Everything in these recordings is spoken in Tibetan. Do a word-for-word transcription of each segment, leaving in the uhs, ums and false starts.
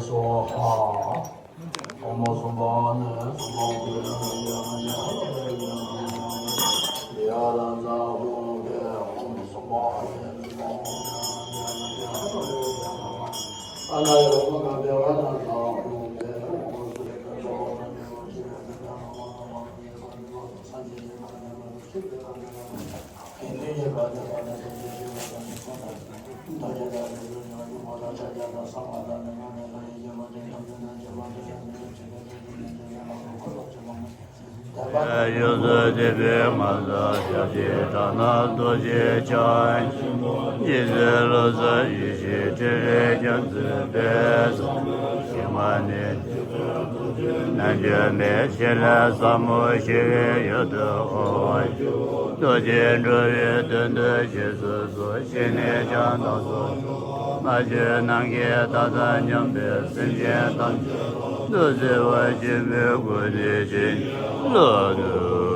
སོ་ཧ། ཨོཾ་སུ་པ་ཎི་སུ་པ་ཎི། ཡུལ་སུ་སྡིག་པའི་ངན་སོང་ཞག་བཞི་དག་ན་རྡོ་རྗེ་འཆང་། རྗེ་བཙུན་བློ་གསལ་ཡེ་ཤེས་ཁྲི་རལ་རྒྱ་མཚོའི་དཔལ་བཟང་པོ་ཞིག་མ་ནི། རྣལ་འབྱོར་མའི་ཞལ་ལས་ཟབ་མོ་ཞི་བའི་ཡུལ་དུ་འོང་བར་ཤོག་རྡོ་རྗེ་འགྲོ་བའི་དོན་དུ་རྗེས་སུ་བཟུང་། ཞི་གནས་ཀྱང་བདག་སོགས་སུ། མ་བཅོས་ནམ་མཁའི་མཐའ་དང་མཉམ་པའི་སེམས་ཅན་ཐམས་ཅད་ཐོག་ཏུ་བརྩེ་བ་ཆེན་པོའི་སྒོ་ནས་བྱིན་གྱིས་བརླབ་ཏུ་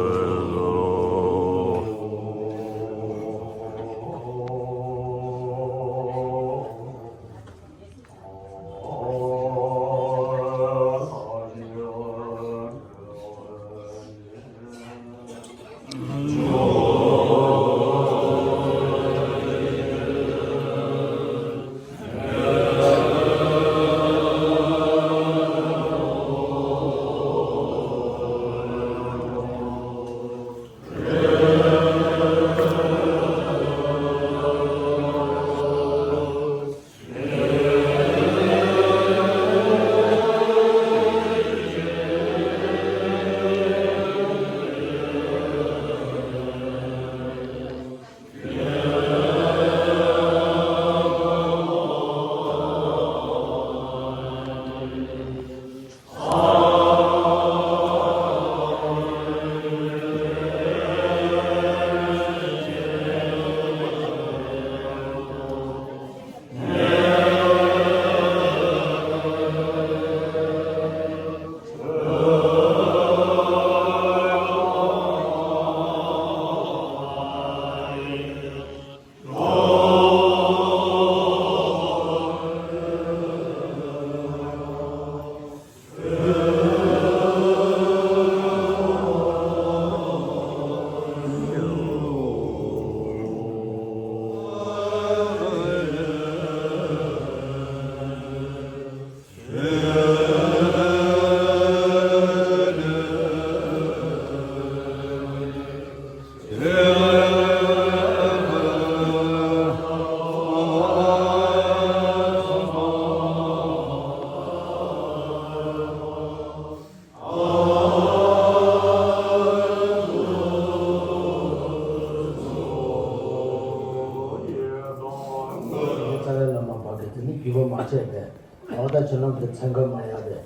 གསོལ། རྩ་བའི་བླ་མ་བར་གྱི་དེ་ནི་བརྒྱུད་པ་མ་ཆད་པས། འོ་ད་བྱིན་རླབས་ཀྱི་ཚན་ཁ་མ་ཡལ་བས། དེ་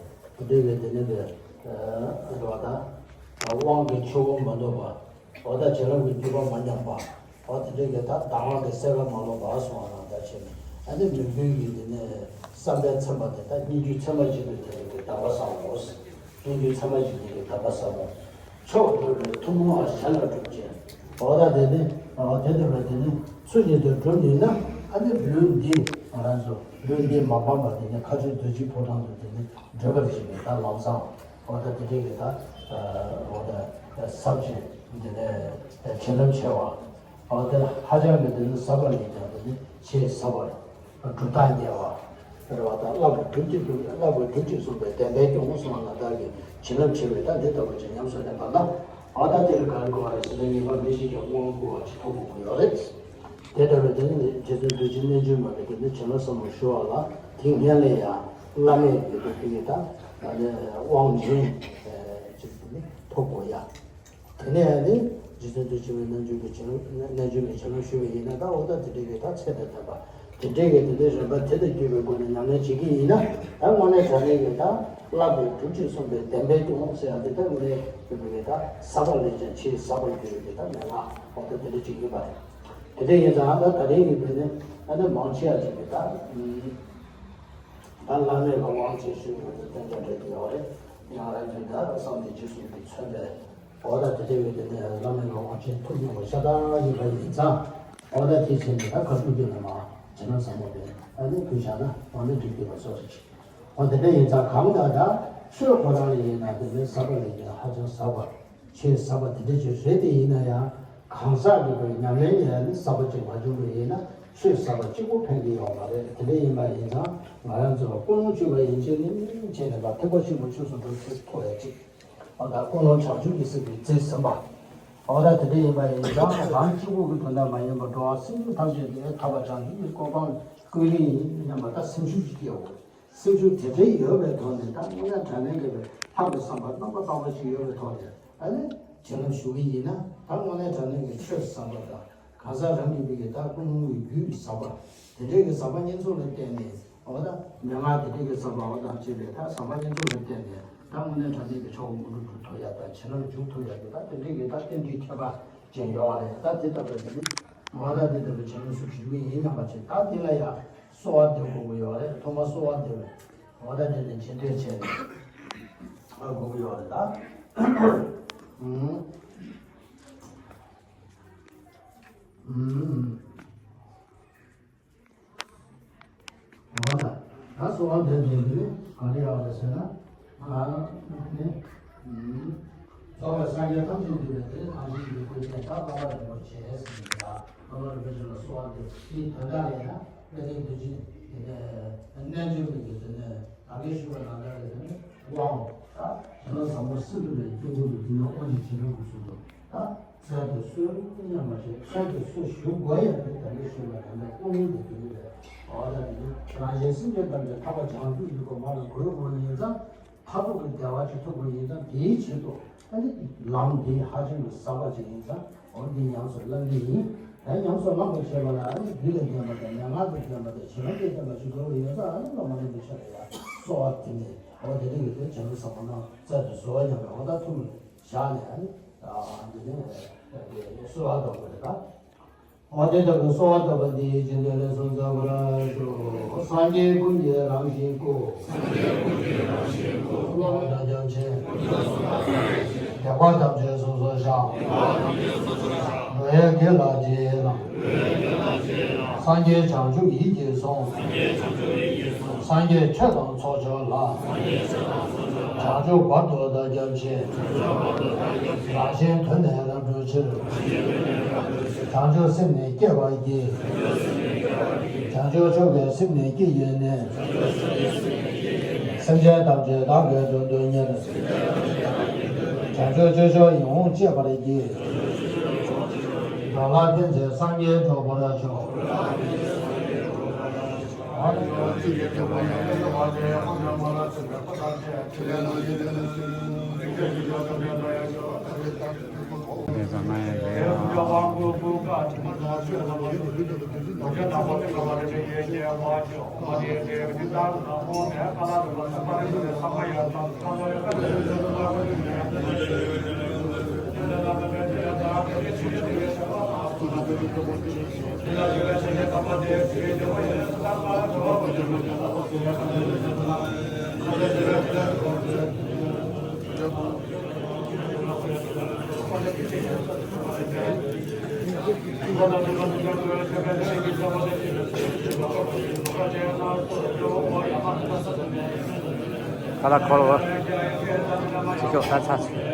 འདྲའི་གི་དེ་ནི་པའི་འགྲོ་བ་དང་། དབང་གི་ཆུ་བོ་མ་ནུབ་པ། འོ་ད་བྱིན་རླབས་ཀྱི་རྒྱུད་པ་མ་ཉམས་པ། འོ་དེ་འདྲའི་གི་ད་གདམས་ངག་གི་སེར་ཁ་མ་ལོག་པ་སོང་བ་ན་ད་བྱས་ནས་ཨ་ནི་མོས་གུས་ཀྱི་དེ་ནི་བསམ་པས་མཚན་པ་དེ་ད་སྙིང་རྒྱུད་ཚད་མ་བཞི་དུ་དེ་ནི་གི་གདམས་པ་བསམ་འོ། སྙིང་རྒྱུད་ཚད་མ་བཞི་དེ་ནི་གདམས་པ་བསམ་འོ། མཆོག་འགྲོ་བའི་ཐུན་མོང་བ་གཞན་ལ་སྒྲུབ་ཅིང་། འོ་ད་དེ་ནི་འོ་དེ་འདྲ་བ་དེ་ནི་ཚུལ་བཞིན་དུ་སྒྲུབ་ནུས་ན་ཨ་ནི་ལུས་འདི་ང་རང་ཚོ་ལུས་འདི་མ་སྤངས་པ་དེ་ནི་མཁའ་སྤྱོད་རྡོ་རྗེ་ཕོ་བྲང་དུ་དེ་ནི་བགྲོད་པར་བྱེད་པའི་ད་ལམ་བཟང་། འོ་ད་དེ་འདྲའི་གི་ད་འོ་ད་ཟབ་ཅིང་དེ་ནས་བྱིན་རླབས་ཆེ་བ། འོ་དེ་ལ་ཧ་ཅང་གི་དེ་ནི་ཟབ་པ་ལས་ཀྱང་དེ་ནི་ཆེས་ཟབ་པ་སྒྲུབ་རྟགས་ཉེ་བ། རེ་བ་དང་བསླབ་པ་སྒྲུབ་ཅིང་སྒྲུབ་བསླབ་པ་སྒྲུབ་ཅིང་གསུངས་པའི་བདེན་པའི་སྐྱོང་གསུངས་པ་ལ་བདག་གིས་བྱིན་རླབས་ཆེ་བའི་ད་འདི་ལྟ་བུ་ཅིག་ཉམས་སུ་ལེན་པ་ན། འོ་ད་དེ་ལ་ག་རེ་དགོས་པ་རེད་ཟེར་ན་ངེས་པར་མི་ཞིག་གིས་དབང་བསྐུར་བ་ཅིག་ཐོབ་དགོས་ཀྱི་ཡོད་རེད། དེ་ལྟ་བུའི་དེ་ནི་རྗེ་བཙུན་རྡོ་རྗེ་རྣལ་འབྱོར་མ་ལས་ཀྱི་ནི་བྱིན་རླབས་ཟབ་མོ་ཞུ་བ་ལ་དེ་སྔོན་ལས་ཡང་བླ་མས་ཀྱི་དེ་གི་ད་དབང་ཆེན་ཅིག་ནི་ཐོབ་དགོས་ཡ། དེ་ནས་ཡང་ནི་རྗེ་བཙུན་རྡོ་རྗེ་འཆང་གི་རྣལ་འབྱོར་གྱི་བྱིན་རླབས་རྣལ་འབྱོར་མའི་བྱིན་རླབས་ཞུ་བ་ཡིན་ན་ད་འོ་ད་དེ་འདྲའི་གི་ད་ཚད་དང་ལྡན་པ་དེ་འདྲའི་གི་དེ་འདྲའི་རིམ་པ་དེ་དང་བརྒྱུད་པའི་སྒོ་ནས་ཉམས་ལེན་བྱེད་ཀྱི་ཡིན་ན་ད་དངོས་གནས་དྲང་གནས་ཀྱི་ད་བསླབ་པས་སྒྲུབ་ཅིང་གསུངས་པའི་བདེན་པའི་སྐྱོང་ཟེར་ཡ་དེ་ད་དངོས་གནས་ཀྱི་ད་ཟབ་པ་ལས་ཀྱང་ཆེས་ཟབ་པར་གྱུར་པའི་ད་མན་ངག་འོ་ད་དེ་འདྲ་ཅིག་ཡིན་པ་རེད། དེ་འདྲ་ཡིན་ཙང་ད་ད་རེས་ཀྱི་དེ་ནི་ཨ་ནི་མང་ཆེ་བ་ཅིག་གིས་ད་ད་བླ་མའི་གི་དབང་ཆེན་ཞུས་ཡོད་དེ་གཏན་འཇགས་འགྲིག་གི་ཡོད་རེད། ཡང་རང་གིས་ད་བསམ་གཏན་རྗེས་གསུམ་གྱིས་མཚོན་པའི་འོ་ད་དེ་འདྲ་ཡོད་དེ་ནི་བླ་མའི་གི་དབང་ཆེན་ཐོབ་མྱོང་བ་ཤ་སྟག་ཡིན་པ་ཡིན་ཙང་། འོ་ད་དེ་བྱས་ནས་ད་ཁ་ཐུག་དེ་ནི་མ་བྱས་ན་བསམ་པ་དེ་ཨ་ནི་གུས་བཞག་ན་འོ་ནི་འགྲིག་གི་ཡོད་བཟོ་རེད། འོ་དེ་འདྲ་ཡིན་ཙང་གང་ལྟར་ད་ཆོས་ཁོ་རང་ལ་ཡིན་ན་དེ་ནི་ཟབ་པ་ལ་ཡིན་ན་ཧ་ཅང་ཟབ་པ། ཆོས་ཟབ་པ་དེ་འདྲ་ཅིག་རེད་དེ་ཡིན་ན་ཡང་གང་ཟག་གི་པའི་ཉམས་ལེན་ཡང་ནི་ཟབ་པ་ཅིག་མ་བྱུང་བ་ཡིན་ན་ཆོས་ཟབ་པ་གཅིག་པོ་ཕན་གྱི་ཡོད་མ་རེད། དེ་འདྲ་ཡིན་པ་ཡིན་ཙང་ང་རང་ཚོ་ལ་ཀུན་སློང་བཅོས་པ་ཡིན་ཕྱིར་ནི་བྱས་ནས་པ་ཐེག་པ་ཆེན་པོ་ཆོས་སུ་འགྲོ་ཚུལ་མཐོ་བའི་གཅིག་འོ་ད་ཀུན་སློང་བྱང་ཆུབ་ཀྱི་སེམས་ཀྱི་རྩིས་ཟིན་པ། འོ་ད་དེ་འདྲ་ཡིན་པ་ཡིན་ཙང་རང་གཅིག་པུ་གི་དོན་དག་མ་ཡིན་པར་འགྲོ་བ་སེམས་ཅན་ཐམས་ཅད་དེ་ཐར་པ་བྱང་ཆུབ་ཀྱི་གོ་འཕང་ཀུན་གླེང་ཡིན་སྙམ་པ་ད་སེམས་ཤུགས་ཀྱིས་སྐྱེ་འོ། སེམས་ཤུགས་དེ་འདྲའི་ཡོད་པའི་ཐོག་ནས་ད་དངོས་གནས་དྲང་གནས་ཀྱི་ལྷག་པའི་བསམ་པ་རྣམ་པར་དག་པ་ཞིག་ཡོད་པའི་ཐོག་ནས་ཨ་ནི་བྱིན་རླབས་ཞུ་གི་ཡིན་ན་ད་དངོས་གནས་དྲང་གནས་ཀྱི་ཆོས་བསམ་པ་དང་གང་ཟག་རང་གི་མིག་གིས་ད་ཀུན་སློང་གི་རྒྱུད་ཟབ་པ་དེ་འདྲའི་གི་ཟབ་པ་བསྙེན་རྫོགས་ལ་བརྟེན་ནས་འོ་ད་མན་ངག་དེ་འདྲའི་གི་ཟབ་པ་འོ་དང་བཅས་པའི་ད་ཟབ་པ་བསྙེན་རྫོགས་ལ་བརྟེན་ནས་ད་དངོས་གནས་དྲང་གནས་ཀྱི་ཆོས་མངོན་དུ་ཐོབ་ཡ་དང་བྱིན་རླབས་འཇུག་ཐུབ་ཡ་གི་ད་དེ་འདྲའི་གི་ད་རྟེན་འབྲེལ་ཁྱད་པར་ཅན་ཡོད་པ་རེད། ད་དེ་ལྟ་བུ་དེ་ནི་འོ་ད་དེ་ལྟ་བུ་བྱིན་རླབས་སུ་ཞུགས་པ་ཡིན་སྙམ་པ་ཅིག་ད་དེ་ལ་ཡ་གསོལ་བ་འདེབས་དགོས་ཀྱི་ཡོད་རེད། ཐོག་མར་གསོལ་བ་འདེབས་འོ་ད་དེ་ནས་བྱིན་འདེབས་བྱས་ནས་དགོས་ཀྱི་ཡོད་རེད་ད། ཨུམ། ཨུམ། འོ་ད། ད་གསོལ་བ་འདེབས་དགོས་ཀྱི་ནི་ག་རེ་ཡོད་རེད་ཟེར་ན། ཨ་ནི། ཨུམ། རྫོགས་པའི་སངས་རྒྱས་ཐམས་ཅད་འདུས་པའི་དེ་ནི་ཐམས་ཅད་ཀྱི་སྐུ་ལྡན་ད་སྟོན་པ་རིན་པོ་ཆེ་ཟེར་ནས་ད་སྟོན་པ་རིན་པོ་ཆེ་ལ་གསོལ་བ་འདེབས་དེའི་དོན་དག་ལ་ཡང་དཔལ་ལྡན་རྡོ་རྗེ་རྣལ་འབྱོར་མའི་གི་དེ་ནས་ད་གིན་ཞུས་པ་ནང་ལྟར་གྱི་དེ་ནི་དབང་ད་དེ་ལ་བཟང་པོ་སྲིད་པའི་དཀྱིལ་འཁོར་དུ་འདུས་ན་དབང་གི་བྱིན་རླབས་ཀྱི་ཚུལ་དུ་ད་ཚལ་དུ་གསོལ་སྙམ་པ་ཞིག་ཚལ་དུ་གསོལ་ཞུ་དགོས་ཡ་དེ་ད་གིན་ཞུས་པ་ནང་ལྟར་ཀུན་སློང་དུ་འདུས་པས་འོ་ད་དེ་ནི་རང་གཞན་སེམས་ཅན་ཐམས་ཅད་ཐར་པ་བྱང་ཆུབ་ཀྱི་གོ་འཕང་ལ་འགོད་དགོས་ཡིན་ཙང་། མཐར་ཐུག་གི་བདེ་བ་ཅིག་ཐོབ་དགོས་ཡིན་ཙང་དེའི་ཆེད་དུ་ཨ་ནི་ལམ་འདི་ཧ་ཅང་གི་ཟབ་པ་ཅིག་ཡིན་ཙང་འོ་འདི་ཉམས་སུ་བླང་གི་ཡིན། ད་ཉམས་སུ་བླང་བར་བྱེད་པ་ལ་ཨ་ནི་རྒྱུད་ལ་ལྡན་པ་དང་མན་ངག་དང་ལྡན་པ་དང་བྱིན་རླབས་ཀྱིས་ལྡན་པ་ཞིག་དགོས་པ་ཡིན་ཙང་ཨ་ནི་བླ་མ་རིན་པོ་ཆེ་ལ་ཡང་གསོལ་བ་འདེབས་ནས་འོ་དེ་རིང་གི་དོན་བྱང་ཆུབ་ཟབ་མོ་རྣམས་སྩལ་དུ་གསོལ་བ་སྙམ་པའི་འོ་ད་ཐུགས་ལ་བཞག་ནས་ཨ་ནི་འདི་ནས་གསོལ་བ་འདེབས་དགོས་རེད་ད། འོ་དེ་ལྟ་བུའི་གསོལ་བ་བཏབ་པ་འདིའི་རྗེས་ཟློས་ལན་གསུམ་སྩལ་བར་ཞུ། སངས་རྒྱས་ཀུན་གྱི་རང་བཞིན་སྐུ། སློབ་དཔོན་དང་རྒྱ་ཆེན། དད་པ་ཐམས་ཅད་གསོ་སོར་བཞག་འགྲོ་བའི་དགེ་ལ་རྗེས་གནང་། སངས་རྒྱས་བྱང་ཆུབ་ཡིད་ཀྱིས་བཟུང་། སངས་རྒྱས་ཆོས་དང་ཚོགས་མཆོག་ལ། བྱང་ཆུབ་བར་དུ་བདག་སྐྱབས་མཆི། རང་གཞན་དོན་ནི་རབ་བསྒྲུབ་ཕྱིར། བྱང་ཆུབ་སེམས་ནི་བསྐྱེད་པར་བགྱི། བྱང་ཆུབ་མཆོག་གི་སེམས་ནི་བསྐྱེད་བགྱིས་ནས། སེམས་ཅན་ཐམས་ཅད་བདག་གིས་མགྲོན་དུ་གཉེར། བྱང་ཆུབ་སྤྱོད་མཆོག་ཡིད་འོང་སྤྱད་པར་བགྱི། འགྲོ་ལ་ཕན་ཕྱིར་སངས་རྒྱས་འགྲུབ་པར་ཤོག་ཁ་ལག་འཁོར་བ། ཕྱི་ཕྱོགས་ལྟ་ཚར་སོང་།